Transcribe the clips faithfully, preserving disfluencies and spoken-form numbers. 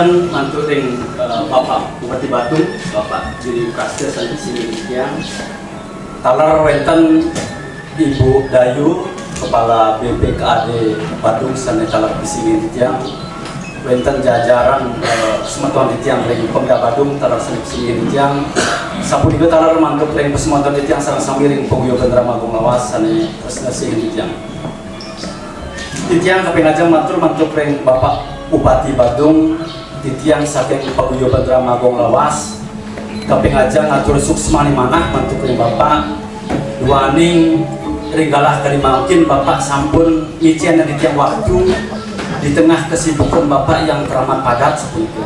Mantuk ring, eh, Bapak Bupati Badung, Bapak Juri Prastya sané pisan ring titiang. Taler wénten Ibu Dayu, Kepala B P K A D Badung sané taler pisan ring titiang. Wénten jajaran, eh, semeton titiang ring Pemda Badung taler sané pisan ring titiang. Sapunika taler mantuk ring pasemeton titiang sareng sami ring Paguyuban Drama Agung Lawas sané tresna ring titiang. Titiang kaping ajeng matur mantuk ring Bapak Bupati Badung, titiang saking Paguyuban Drama Agung Lawas, kaping ajeng ngatur suksmaning manah mantuk ring Bapak, duaning ring galah kadi mangkin Bapak sampun ngicén titiang waktu di tengah kesibukan Bapak yang teramat padat sapunika.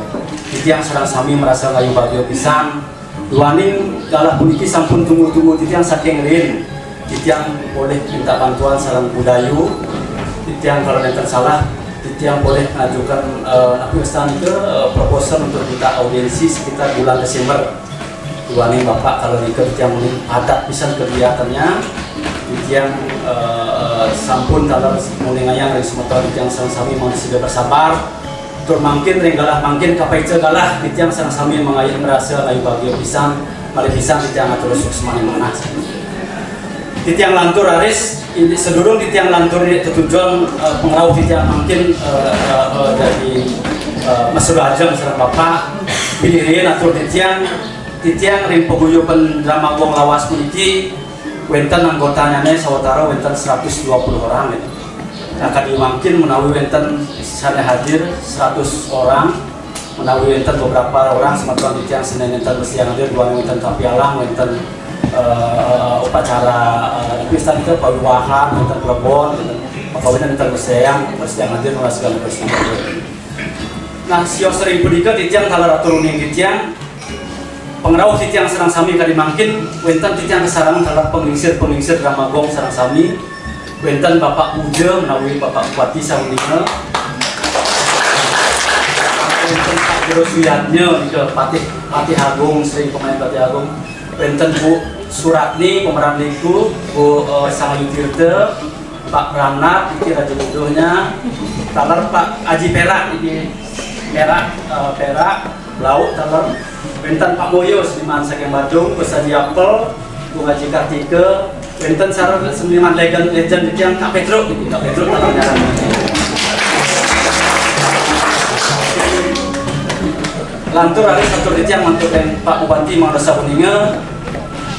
Titiang sareng sami marasa angayu bagia pisan. Duaning galah puniki sampun tunggu-tunggu titiang saking riin. Titiang polih minta bantuan sareng Bu Dayu. Titiang kalau nénten salah, titiang polih ngajukan, eh, napi wastané nika, eh, proposal untuk minta audiensi sekitar bulan Desember. Duaning Bapak kalau nika titiang uning padat pisan kegiatannya. Titiang, eh, eh, sampun taler nguningayang ring semeton titiang sareng sami mangda sida bersabar. Tur mangkin ring galah mangkin kapaica galah titiang sareng sami mangayuh marasa angayu bagia pisan, malih pisan titiang ngatur suksmaning manah. Titiang lantur raris, indik sadurung titiang lantur indik tetujon, eh, pangrauh titiang mangkin, eh, eh, eh, dadi, eh, masura ajeng sareng Bapak. Pinih riin atur titiang, titiang ring Paguyuban Drama Agung Lawas puniki wénten anggotanyané sawatara wénten seratus dua puluh orang, gitu. Nah, kadi mangkin menawi wénten sané hadir seratus orang, menawi wénten beberapa orang semeton titiang sané nénten mesti hadir, duaning wénten kapialang, wénten, eh, upacara, eh, pesta kita pawiwahan, wénten plebon, wénten pakawinan, nénten mesti hadir, mesti hadir. Nah, sios ring punika titiang taler atur uning titiang. Pangrauh titiang sareng sami kadi mangkin, wénten titiang kasarengan taler panglingsir-panglingsir drama gong sareng sami. Wénten Bapak Puja menawi Bapak Bupati sauninga. Wénten Pak Jero Suyatnya nika Patih, Patih Agung, sering pemain Patih Agung. Wénten Bu Suratni pemeran Liku, Bu, eh, Sangayu Tirta, Pak Pranat, iki raja bodohnya. Taler Pak Aji Perak, iki Perak, eh, Perak, Lauk, taler. Wénten Pak Moyo, seniman saking Badung, Gus Aji Apel, Bu Aji Kartika, wénten sareng seniman legend, legend iki yang Kak Petruk, iki Kak Petruk, taler nyaran. Lantur raris atur titiang mantuk ring Pak Bupati mangda sauninga.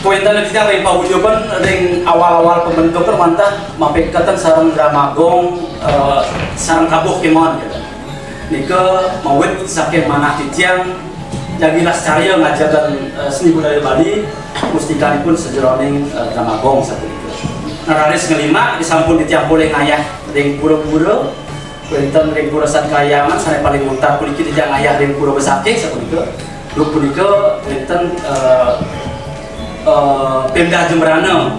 Kawéntenan titiang ring paguyuban ring awal-awal pembentukan wantah mapiketan sareng drama gong, eh, sareng tabuh kémaon, gitu. Nika mawit saking manah titiang jagi lascarya ngajegang, eh, seni budaya Bali, mustikanipun sajeroning, eh, drama gong sapunika. Nah, raris ngelima disampun titiang polih ngayah ring pura-pura, wénten ring Pura San Kahyangan sané paling untat puniki titiang ngayah ring Pura Besakih sapunika. Duh punika wénten, eh, eh, Pemda Jembrana.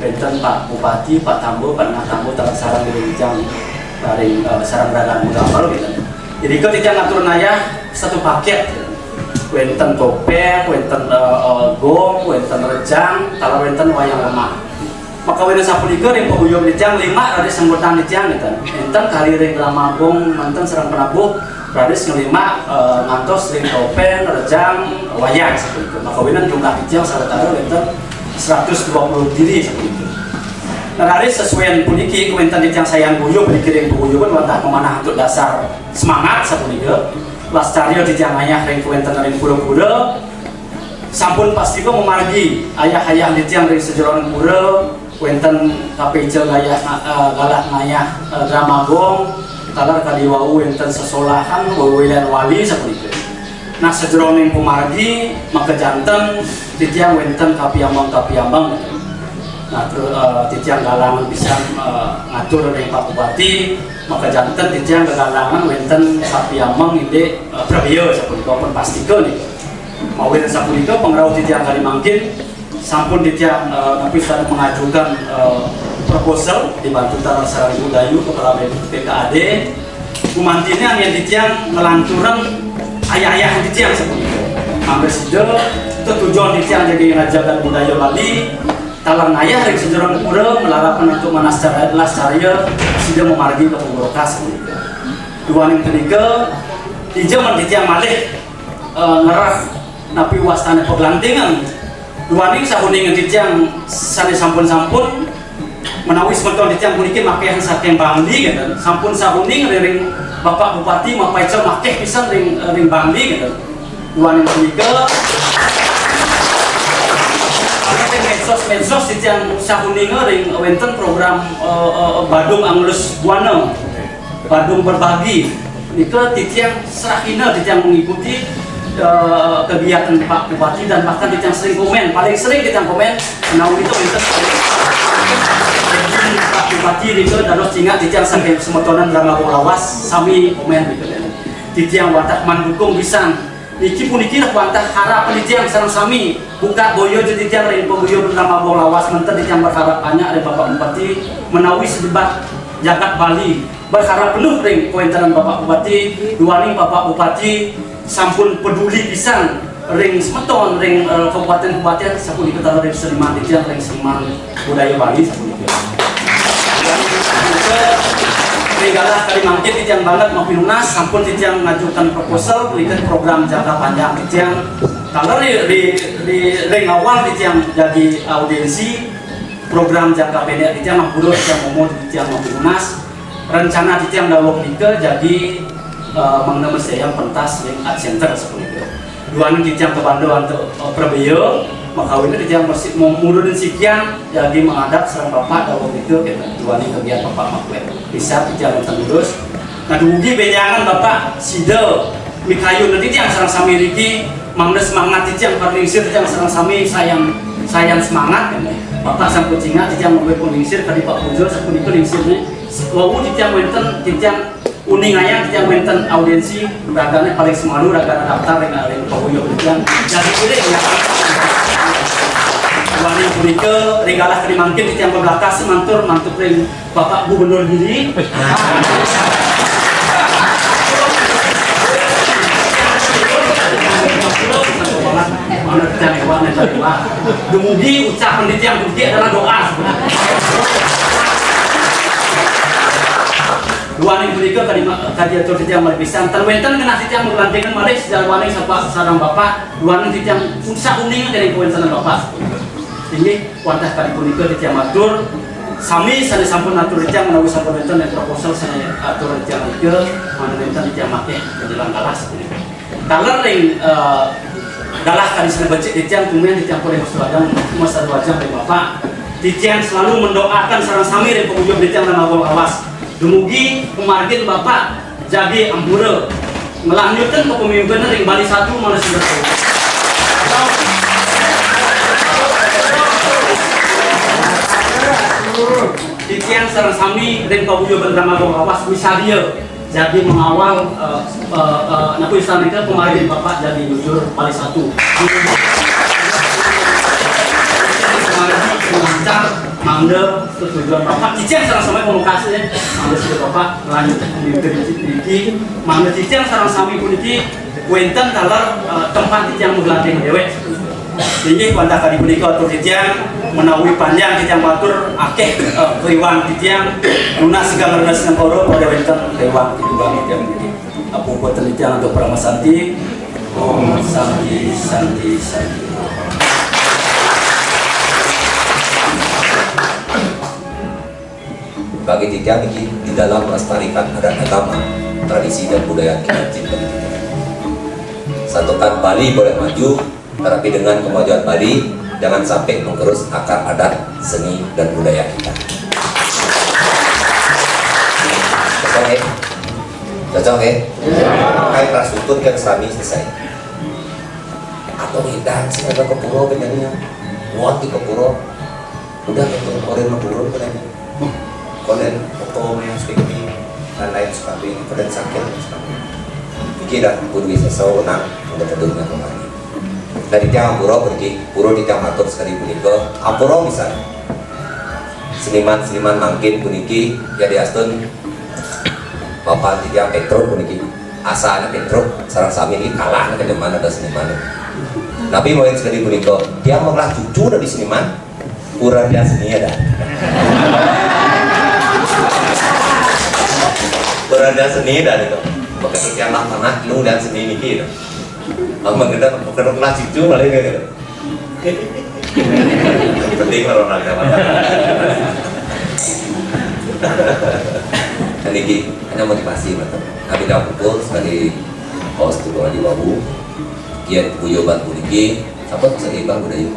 Wénten Pak Bupati, Pak Tambo, Pak Nengah Tambo, taler sareng ring titiang ring, eh, sareng ragan magambar wénten. Jadi nika titiang ngatur ngayah satu paket. Wénten topéng, wénten, eh, eh, gong, wénten rejang, taler wénten wayang lemah. Makawinan sapunika ring paguyub titiang lima raris sambutan titiang nénten. Nénten kari ring drama gong, nénten sareng penabuh, raris ngelima, eh, ngantos ring topéng, rejang, wayang sapunika. Makawinan jumlah titiang sawatara wénten seratus dua puluh diri sapunika. Nah, raris sesuaian puniki, kawéntenan titiang sayan guyub puniki ring paguyuban wantah mamanah antuk dasar semangat sapunika. Lascarya titiang ngayah ring kawéntenan ring pura-pura, sampun pastika mamargi ayah-ayah titiang ring sajeroning pura, wénten kapica ngayah, eh, galah ngayah, eh, drama gong, taler kadi wau wénten sesolahan, wewiléhan wali sapunika. Nah, sajeroning pamargi, makajanten titiang wénten kapiambeng-kapiambeng. Nah, tur, eh, titiang galangan pisan, eh, ngatur ring Pak Bupati, makajanten titiang kagalangan wénten kapiambeng indik, eh, prabéa sapunika pun pastika nika. Mawinan sapunika pangrauh titiang kadi mangkin, sampun titiang, eh, napi sané mengajukan, eh, proposal dibantu taler sareng Ibu Dayu, Kepala B P K A D. Gumantiné yén titiang nglanturang ayah-ayah titiang sapunika. Mangda sida tetujon titiang jagi ngajegang budaya Bali, taler ngayah ring sajeroning pura, malarapan antuk manah lascarya, sida mamargi ka pangurukasa sapunika. Duaning punika, Di jaman titiang malih, eh, ngerah napi wastané paglantingan. Duaning sapunika titiang sané sampun-sampun menawi semeton titiang puniki makéhan saking Bangli, gitu. Sampun sapunika ring Bapak Bupati mapaica makéh pisan ring, ring Bangli, gitu. Duaning punika, ring medsos-medsos titiang sapunika ring wénten program, eh, eh, Badung Angelus Buana. Badung Berbagi. Nika titiang serahina titiang mengikuti, eh, kegiatan Pak Bupati dan bahkan titiang sering komen, paling sering titiang komen, menawi itu wénten Pak Bupati nika dados cingak titiang saking semetonan Drama Wong Lawas sami komen gitu ya. Titiang wantah mandukung pisan. Niki puniki lah wantah harap titiang sareng sami buka boya titiang ring paguyuban Drama Wong Lawas, manten titiang berharap banyak ring Bapak Bupati menawi sejebat jagat Bali. Berharap penuh ring kawéntenan Bapak Bupati, duaning Bapak Bupati sampun peduli pisan ring semeton, ring, eh, kabupaten-kabupaten, sapunika taler ring seniman titiang, ring seniman budaya Bali, sapunika. Ring galah kadi mangkin titiang banget mapinunas, sampun titiang ngajukan proposal, punika program jangka panjang titiang. Taler ri, ri, ri, ring awal titiang jagi audiensi, program jangka pendek titiang ampura titiang momo titiang mapinunas. Rencana titiang daweg nika jagi, eh, mangda mesti ayam pentas ring Art Center sapunika. Duaning titiang kabanda antuk, eh, prabéa, makawinna titiang mesti mau murunin sikian jagi mangadap sareng Bapak daweg nika, kénten. Duaning kegiatan Bapak makuet. Bisa titiang wénten lurus. Nah, dumugi bénjangan Bapak sida mikayun titiang sareng sami niki, mangda semangat titiang pada lingsir titiang sareng sami sayan, sayan semangat. Bapak sampun cingak titiang mangda pun lingsir kadi Pak Puja sapunika lingsirné. Wau titiang wénten, titiang uningayang titiang wénten audiensi, ragané paling semalu, ragané daftar ring, ring paguyuban titiang. Jadi pilih ya. Duaning punika, ring galah kadi mangkin titiang beblakas mantur mantuk ring Bapak Gubernur Gili. Dumugi ucapan titiang puniki adalah doa. Duaning punika kadi ma-, kadi atur titiang malih pisan. Tan wénten genah titiang magelantingan malih, duaning sapa sareng Bapak, duaning titiang unsah uning ring kawéntenan Bapak. Inggih. Wantah kadi punika titiang matur, sami sané sampun atur titiang menawi sampun wénten ring proposal sané atur titiang nika, mangda wénten titiang makéh menjelang galah sapunika. Taler ring, eh, galah kadi sané becik titiang, tumén titiang polih masaluajeng, masaluajeng ring Bapak. Titiang selalu mendoakan sareng sami ring paguyuban titiang Drama Wong Lawas. Dumugi pamargin Bapak jagi ampura nglanjutkan kepemimpinan ring Bali Satu mangda sida. Titiang sareng sami ring paguyuban Drama Wong Lawas misadia jagi mengawal, eh, eh, eh, napi istilahnipun pamargin Bapak jagi nuju Bali Satu. Lancar, mangda Tujuan Bapak, titiang sareng sami pamungkasné, mangda sida Bapak nglanjut memimpin niki, mangda titiang sareng sami puniki wénten taler, eh, tempat titiang magelanting déwék. Inggih wantah kadi punika atur titiang, menawi panjang titiang matur, akéh, eh, kéwang titiang, nunas gangrenes nemporo pada wénten kéwang titiang puniki. Ampun titiang antuk parama santi. Om Santi, Santi, Santi. Bagi titiang niki di dalam melestarikan adat agama, tradisi dan budaya kita cinta. Satukan Bali boleh maju, tetapi dengan kemajuan Bali jangan sampai menggerus akar adat, seni dan budaya kita. Cocok ya? Cocok ya? Kayak infrastruktur kan sami selesai. Atau hidan sih ada ke pura bedanya. Buat di ke pura. Udah ke pura, koren mah turun bedanya. Koren foto yang seperti dan lain sebagainya, koren sakit dan sebagainya. Iki dah kudu bisa sewenang, udah tentunya kembali. Dari tiang pura pergi, pura di tiang matur sekali punika, ampura bisa. Seniman-seniman mangkin puniki, ya diastun Bapak titiang Petruk puniki. Asalnya Petruk, sareng sami niki kalah nih, ke zaman ada seniman. Tapi mungkin sekali punika, tiang mengelah cucu dari seniman, kurang dia seni ada. Kurang dia seni ada itu. Makanya tiang lah pernah lu dan seni niki gitu. Apa kita bukan kelas itu malah gitu. Penting kalau orang dapat. Nah, niki hanya motivasi, betul. Tapi dah pukul sekali, host tu di babu. Kian paguyuban puniki, apa tu saya bang udah yuk.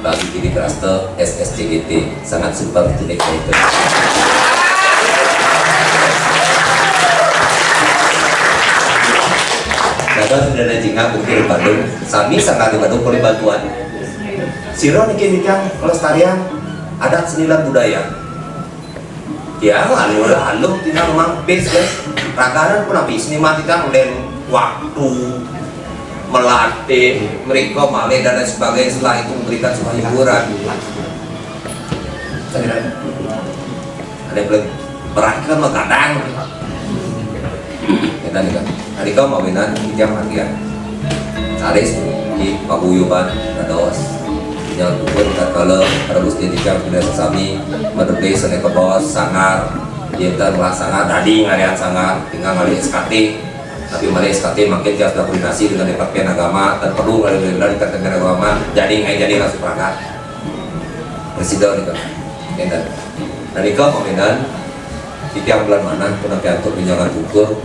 Bagi kini cluster S S C G T sangat super tidak itu. Dapat sudah ada jingga bukti di Bandung. Sami sangat di Bandung boleh bantuan. Siro niki nikang kelestarian adat seni dan budaya. Ya, anu lah, anu tinggal mampis ya. Raganan pun habis nikmati kan, dan waktu melatih mereka, malih dan lain sebagainya, setelah itu memberikan sebuah hiburan. Saya kira ada yang belum berarti kan menggadang. Kita nih kan. Tadi kau mawinan tiang bagian. Saris di paguyuban dados. Yang pun tatkala rebus di tiang sudah sami, menulis seni kebos, sangar, jentar malah sangar, dadi ngarian sangar, tinggal ngalih S K T. Tapi mari S K T makin tiap sudah koordinasi dengan Departemen Agama dan perlu ngalih dari Departemen Agama, jadi ngai jadi langsung perangkat. Presiden nih kan. Enten. Dari kau komandan, di tiang bulan mana pun nanti atur pinjangan ukur,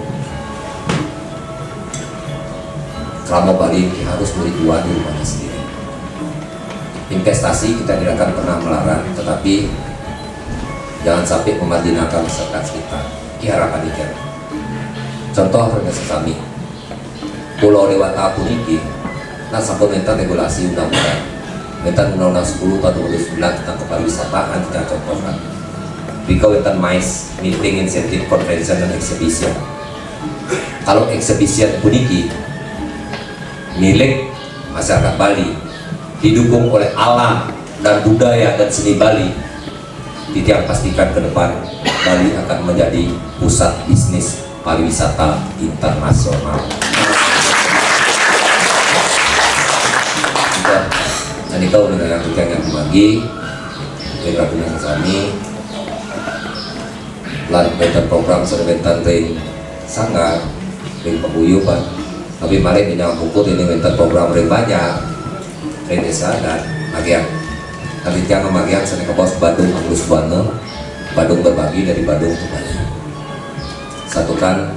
selama Bali ini harus beli dua di rumahnya sendiri. Investasi kita tidak akan pernah melarang, tetapi jangan sampai memarjinalkan masyarakat sekitar. Ki harapan ikan. Contoh, rekan sesami. Pulau Dewata puniki, nah, sampun wénten regulasi undang-undang. Wénten Undang-Undang sepuluh tahun dua ribu sembilan tentang kepariwisataan kita contohkan. Rika wénten MICE, Meeting, Incentive, Convention, dan Exhibition. Kalau exhibition puniki milik masyarakat Bali, didukung oleh alam dan budaya dan seni Bali, titiang pastikan ke depan Bali akan menjadi pusat bisnis pariwisata internasional. Kita, dan itu udah yang kita yang bagi, kita punya sesami, lan wénten program, sudah wénten ring sanggar, ring paguyuban. Tapi mari menyambut ini wénten program ring banjar, ring desa dan bagian. Tapi tiang bagian seni kebos Badung Angus Buana, Badung berbagi dari Badung ke Bali. Satukan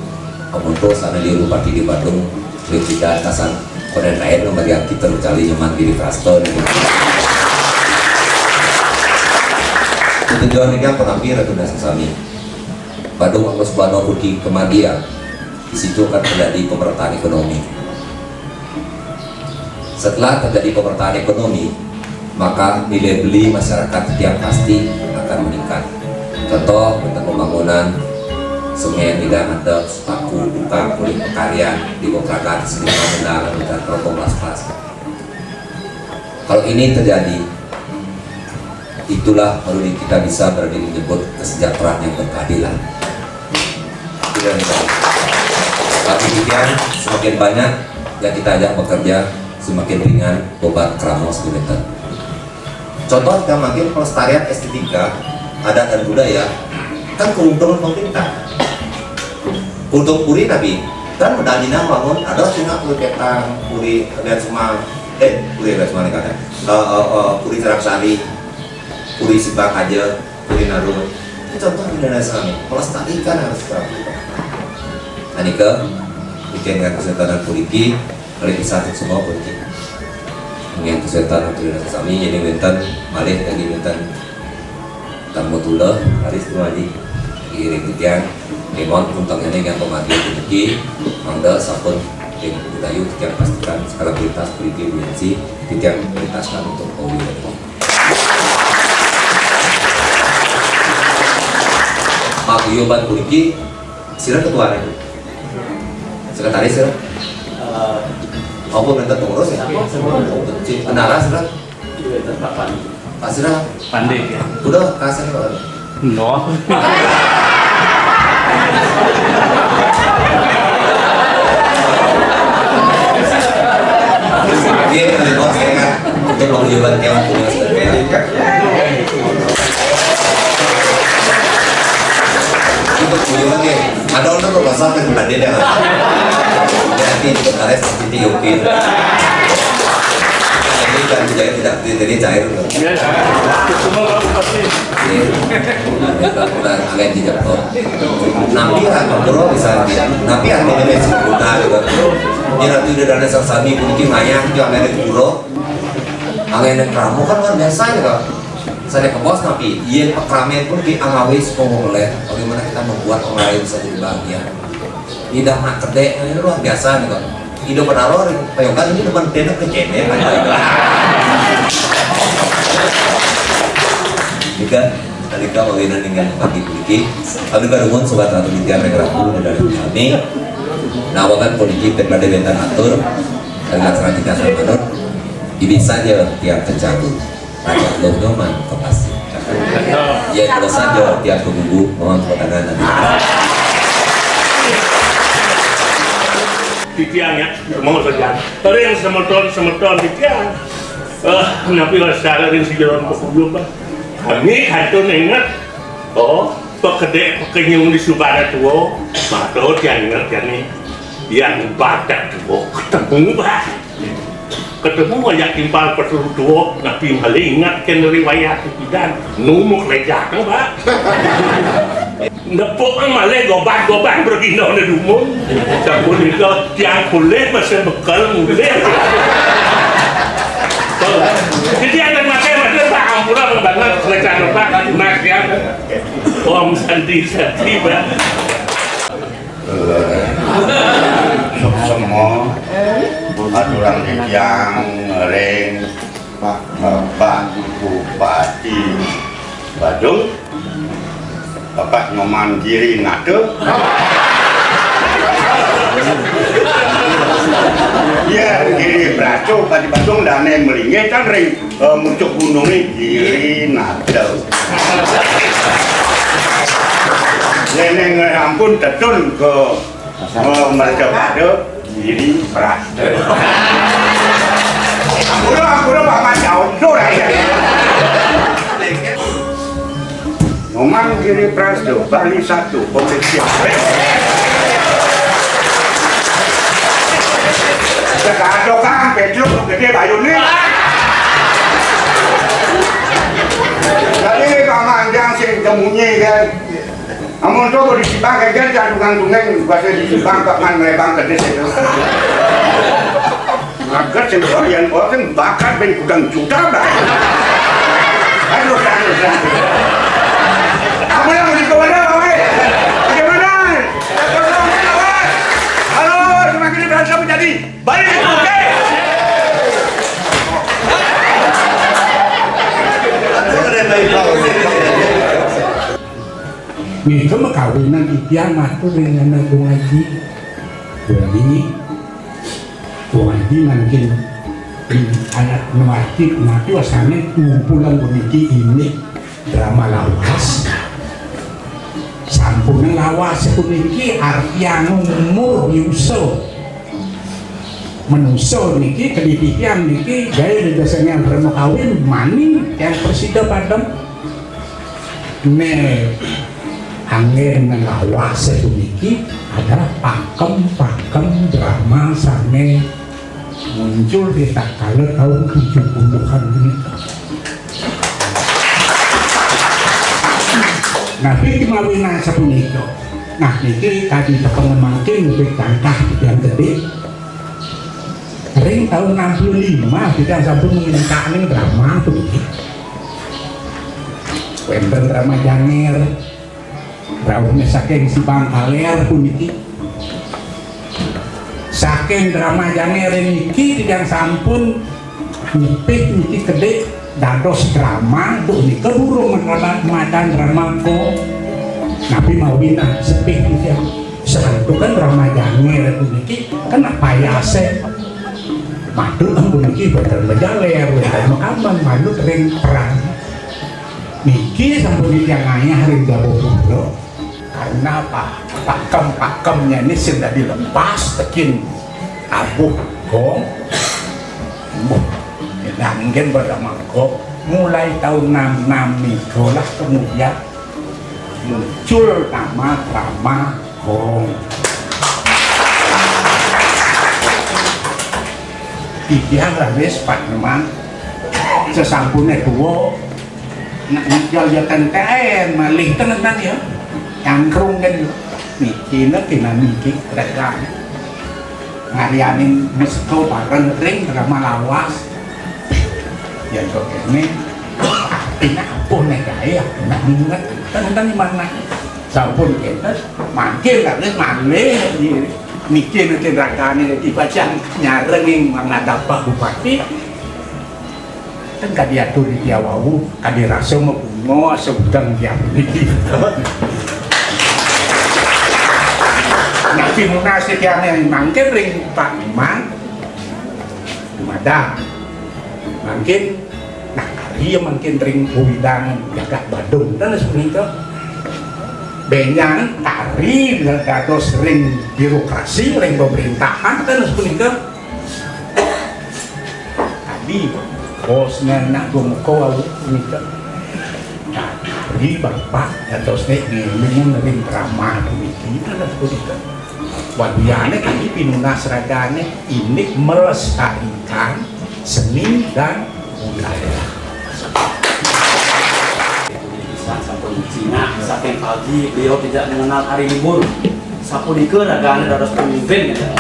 pemutus sana di Bupati di Badung, ring tidak atasan konen lain membagian kita mencari nyaman diri cluster. Tujuan ini yang penampil Ratu dan Sesami. Badung Angus Buana Putih kematian, di situ akan terjadi pemerataan ekonomi. Setelah terjadi pemerataan ekonomi, maka nilai beli masyarakat tiang pasti akan meningkat. Contoh, untuk pembangunan semen, tidak ada paku, buka, kulit pekaryan, di Bopragat, Seniman, dan kelompok kelas. Kalau ini terjadi, itulah baru kita bisa berani menyebut kesejahteraan yang berkeadilan. Tapi demikian, semakin banyak yang kita ajak bekerja, semakin ringan beban keramos di. Contoh, kita makin pelestarian estetika, adat dan budaya, kan keuntungan pemerintah. Untung puri tapi kan udah dina bangun, ada cina puri petang, puri dan semang, eh, puri dan semang nih katanya. Eh, eh, eh, puri Seraksari, puri Simpang Aja, puri Narun. Ini contoh di Indonesia nih, pelestarikan harus kita lakukan. Nah, ini ke bikin kesehatan puriki, kali bisa semua puriki. Dengan kesehatan puriki sami, jadi wénten malih lagi wénten tamu tuleh, hari setengah lagi. Diiring titiang, limon, untang ini yang pemagi puniki, mangda sampun tim Budayu titiang pastikan skala prioritas puriki bulan si, titiang prioritaskan untuk Pak Wiro. Paguyuban puniki, sira ketua nih. Sekretaris sira. Eh, apa minta pengurus ya? Apa? Cik Penara sira. Iya, tetap Pak Pandi. Pak sira. Pandi ya. Udah kasih Pak. No. Dia dari bos ya kan. Untuk paguyuban yang punya. Untuk paguyuban ya. Ada orang Sampai ke tadi dia. Jadi, kita rest, jadi oke. Jadi, kan, jadi tidak, jadi cair. Iya. Kita, kita agak jejak, kok. Napi, ah, Pak Guru bisa, napi, ah, ini, ini, sebentar, gitu. Dia nanti udah ada sasami, mungkin ayah, dia ada di Guru. Angin yang kamu kan luar biasa, ya, Kak. Saya ke bos, tapi iya, pekeramen pun di angawis, kok, boleh. Bagaimana kita membuat orang lain bisa jadi bahagia? Lidah nak kedek, ini luar biasa, nih, Kak. Hidup pada roh, payokan ini depan tenda ke kene, Pak. Juga, tadi kau mawinan dengan pagi puliki. Kami baru sobat Ratu Nitya Megraku dari kami. Nawakan puliki, pet pada bentar atur. Dengan seratikan sama Nur. Ini saja tiap terjadi. Raja lo nyoman kepasti. Ya, kalau saja tiap tunggu, mohon kepada nanti. Titiang ya, mau saja. Ring semeton, semeton, titiang. Eh, napi rasa ring si jalan ke kubur, Pak? Kami kantun ingat. Oh, pekedek pekenyung di subana tua. Mata tiang ingat ya nih. Yang badak tua ketemu, Pak. Ketemu banyak timpal pesuruh tua, napi malih ingat ken riwayat pidan. Numuk lejak, Pak. Nepuk malih gobang-gobang bergina ne dumun. Sapunika tiang kulit masih bekel mulih. Jadi ada makai makai, Pak, ampura banget lekan, Pak, Mas, ya. Om Santi Santi, Pak. Suksema aturang titiang ring Pak Bupati Badung, Bapak Nyoman Giri Nata. Ya, Giri Prasto, Bupati Badung, dane melinggitan ring, eh, mucuk gununge Giri Nata. Leneng ampun tetun ke, eh, mercapada Giri Prasto. Ampura, ampura, Pak Mas, jauh, jauh, ya. Nyoman Giri Prasto, Bali satu, komisi. Sekarang tukang, Petruk, gede bayune. Jadi, Pak Manjang sing jemunyi, kan. Amun to di Sibang, kan, jangan tukang tungeng, bahasa di Sibang, Pak Man, Melebang, Kedis itu. Mager sing doyan, oh, sing bakat ben gudang juta, Pak. Aduh, aduh, aduh. Apa yang mau dibawa, Pak? Bagaimana? Halo, semakin berantem jadi baik, oke? Nika makawinan titiang matur ring anak Gung Aji. Jadi, Gung Aji mangkin anak nuwati, napi wasane kumpulan puniki indik drama lawas. Sampun lawas puniki artian umur yusa. Manusa niki, kedidikyan niki, gae ring dasaning drama kawin, mani yang prasida padem. Né anggen lawas puniki adalah pakem-pakem drama sane muncul di tatkala taun tujuh puluhan punika. Nah, niki mawinan sapunika. Nah, niki kadi tepengen mangkin nggih cangkah titiang gedhe. Ring taun enam puluh lima, titiang sampun ngentaning drama puniki. Wenten drama Janger, rauhnya saking Sibang Kaler puniki. Saking drama Janger niki, titiang sampun nyepik niki kedhik dados drama, duh nika durung madan, madan drama kok. Napi mawinan sepik niki. Santukan drama Janger puniki kena payase. Manut puniki boten majaler, boten makamen, manut ring peran. Niki sampun titiang ngayah ring Jaba Pura. Karena apa? Pakem-pakemnya ini sing dadi lepas tekin abuh gong. Mbuh, ya, mungkin pada mangko mulai tahun enam enam itu lah kemudian muncul nama drama gong. Titiang raris panemang, sasampuné tua, nak ninggal ya ten kaén malih ten ten ya. Nyangkrung kan ya. Niki nak kinamiki rekan. Ngaryanin mesta bareng ring drama lawas. Ya kok kéné. Pina apa nek gaé ya? Nak minget. Ten ten mana? Sampun kénten, mangkin raris malih niki niki ragané dadi pacang nyarengin mangadap Pak Bupati. Ten kadi atur di wau, kadi rasa mabunga sedeng tiang niki. Nah, pinunas tiangé mangkin ring Pak Iman, dumadak. Mangkin, nah, kari ya mangkin ring wewidangan jagat Badung, ten sapunika. Bénjang kari dados ring birokrasi, ring pemerintahan, ten sapunika. Tadi, bos nak gumuka wau punika. Nah, kari Bapak dadosné ngéling ring drama puniki, ten sapunika. Waduyané kami pinunas ragané indik melestarikan seni dan budaya. Sampun Cina, saking pagi beliau tidak mengenal hari libur. Sapunika ragané dados pemimpin, ya.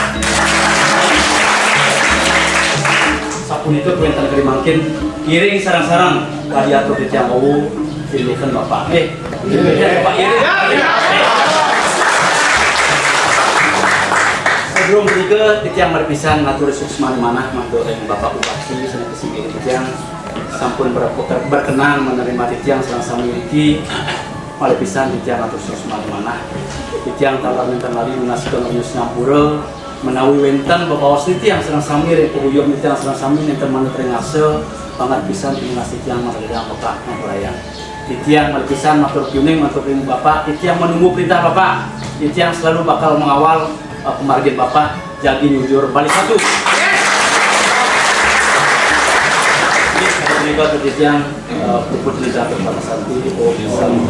Sapunika kénten kadi mangkin, iring sareng-sareng kadi atur titiang wau, titiang Bapak. Eh, Bapak iring. Sadurung punika titiang malih pisan ngatur suksmaning manah mantuk ring Bapak Bupati sané kasinggih titiang sampun ber-, berkenan menerima titiang sareng sami niki. Malih pisan titiang atur suksmaning manah. Titiang taler nénten lali nunas geng rasa nyampura menawi wénten bebaos titiang sareng sami ring paguyub titiang sareng sami nénten manut ring arsa, banget pisan tinunas titiang margi Bapak ngampurayang. Titiang malih pisan matur piuning mantuk ring Bapak, titiang menunggu perintah Bapak. Titiang selalu bakal mengawal, eh, pamargin Bapak, jagi nyujur balik satu. Ini punika titiang, eh, puput Nida Permata Santi, Om Santi.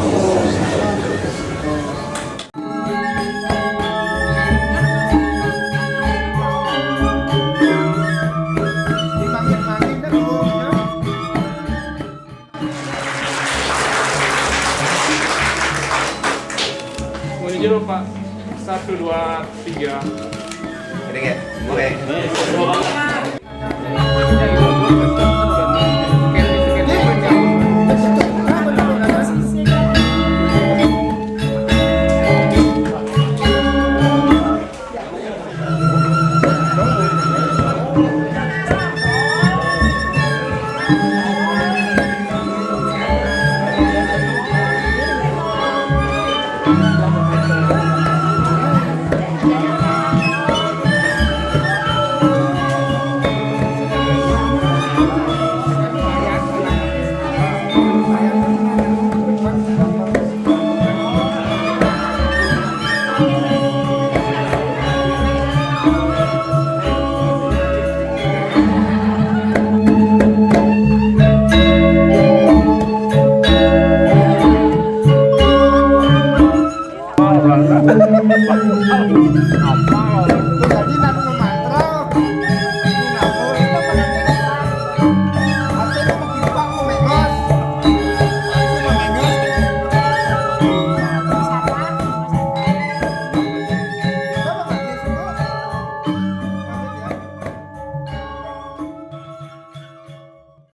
Mundur dulu, Pak. Satu, dua, tiga. Oke.